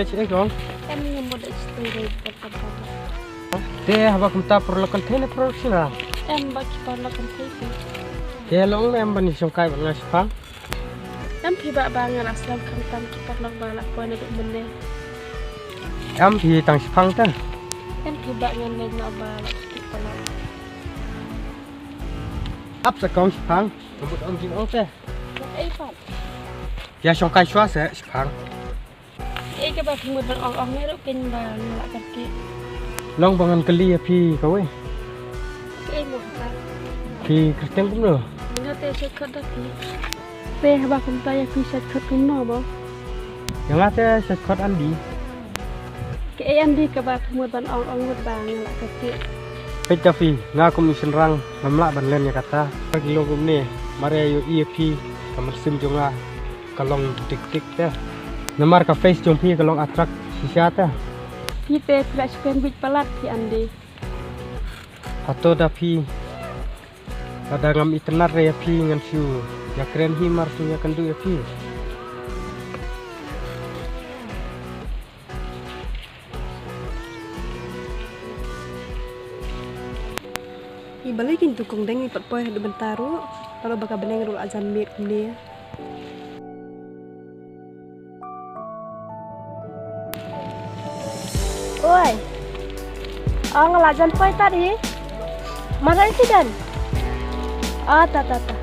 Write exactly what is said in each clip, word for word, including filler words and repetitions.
Shi kong. Em ni mo da shi tu re. Te haba kumta por lo kan thei ne por shi na. Em ba ki por lo kan thei ki. Te long em ban shongkai ban nga shipang. Em phi ba ba nga la slem khamtam ki por lo ba la poi na duk mene. Em phi tang shipang ta. Em phi ba ngan le no ba la ki por lo. Ap sa kong shipang. Kambut ong jing ong te. Ei pat. Ïa shongkai shwa se shipang. Ei kaba phi mut ban ong ong ne ruh kin ba ngan la kyrkieh. Long ba ngan kylli ïa phi kawei. Ei mo ka. Phi kyrteng kumno? Nga te shait khot da phi. Te haba kumta ïa phi shait khot kumno bo? Ïa nga te shait khot Andy. Kaei Andy kaba phi mut ban ong ong mut ba ngan la kyrkieh. Peit da phi nga kum i shynrang ngam lah ban len ïa kata. Ki long kumne mar ïa ïohi ïa phi ka mynsiem jong nga. Ka long dik dik te. Namar ka face jong phi ka long attract shisha te. Phi te phi la shu kren bit palat phi Andy. Hato da phi lada ngam itynnad re ïa phi ngan shu ïa kren hi mar shu ïa kynduh ïa phi. Ngi balei kin tu kong deng ngi pat poi haduh bynta ruh. Talo ba ka bneng ruh la jan miet kumne. Oi. Ong la jan poi tat hi. Marai ti dan. Ah ta ta ta.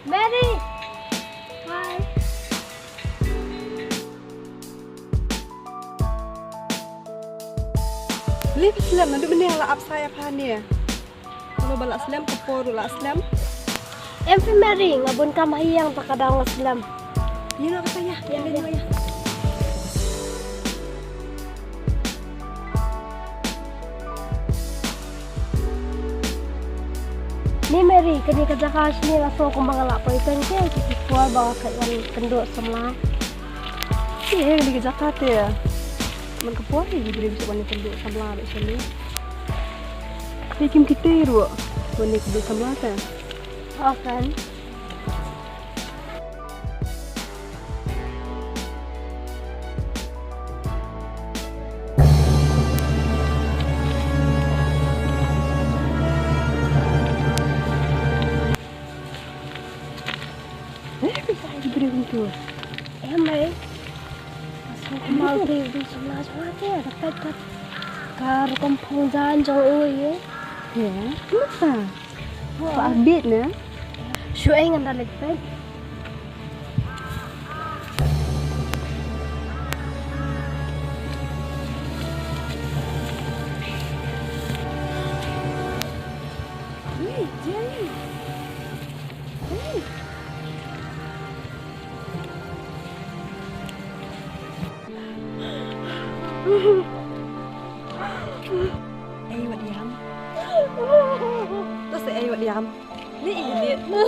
Mary. Hi. Lip slem naduh mynne la ap sa ïa pha ne. Lo ba la slem ka por la slem. Em phi Mary nga bun kam ha ïing ta ka daw nga slem. Ïa na ka ya ya ya. Ni Mary, kani ka jaka shini la so kumba nga la poi peng ke ki ki por ba nga kait ngan kynduh samla. Ki eh kani ka jaka te. Man ka por ki briew ban kynduh samla ba shini. Te kim kite ruh ban kynduh samla te. Akan. Eh, pisa aja beri untuk. Eh, mai. Masuk mau ke di sebelah sana ke ada pet pet. Kar kampung janjang oi. Ya, kenapa? Fa bit na. Shu ai ngan da leit peit. Ui, Jerry. Ui. Ei wat ïam. To se ei wat ïam. Ni i ni.